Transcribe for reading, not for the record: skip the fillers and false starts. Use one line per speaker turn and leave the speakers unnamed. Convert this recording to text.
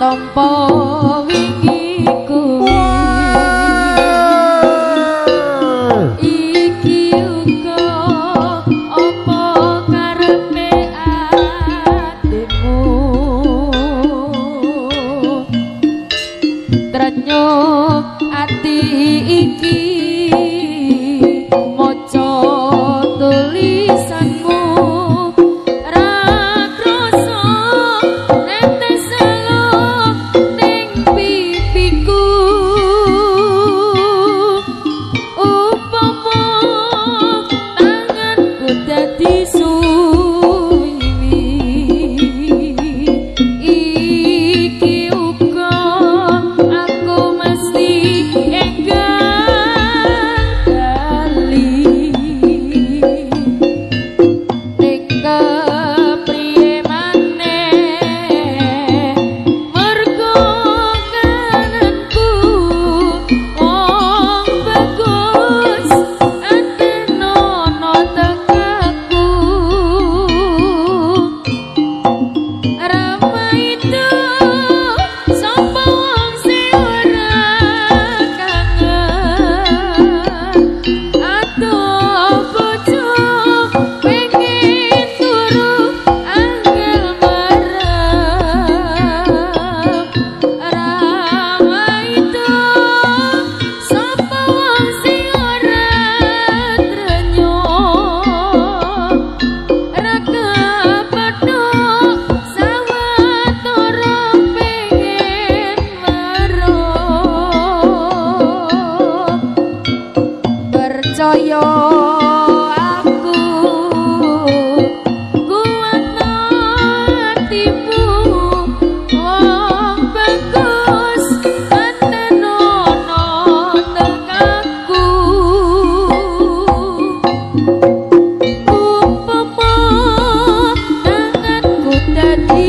Tampa wingi kuwi, iki uga apa karepe atimu? Trenyuh ati iki maca tulisanmu, ra krasa netes elo ning pipiku. Upama tanganku dadi suwiwi, iki uga aku mesti enggal bali. Ning kepriye maneh, mergo kananku wong bagus antenono tekaku. Rama itu sapa wong sing ora kangen? Aduh bojo pengen turu angel marem. Rama itu sapa wong sing ora trenyuh, ra kepethuk sawetara pengen weruh. Percaya aku, kuatno atimu, wong bagus antenono tekaku. Umpama tanganku dadi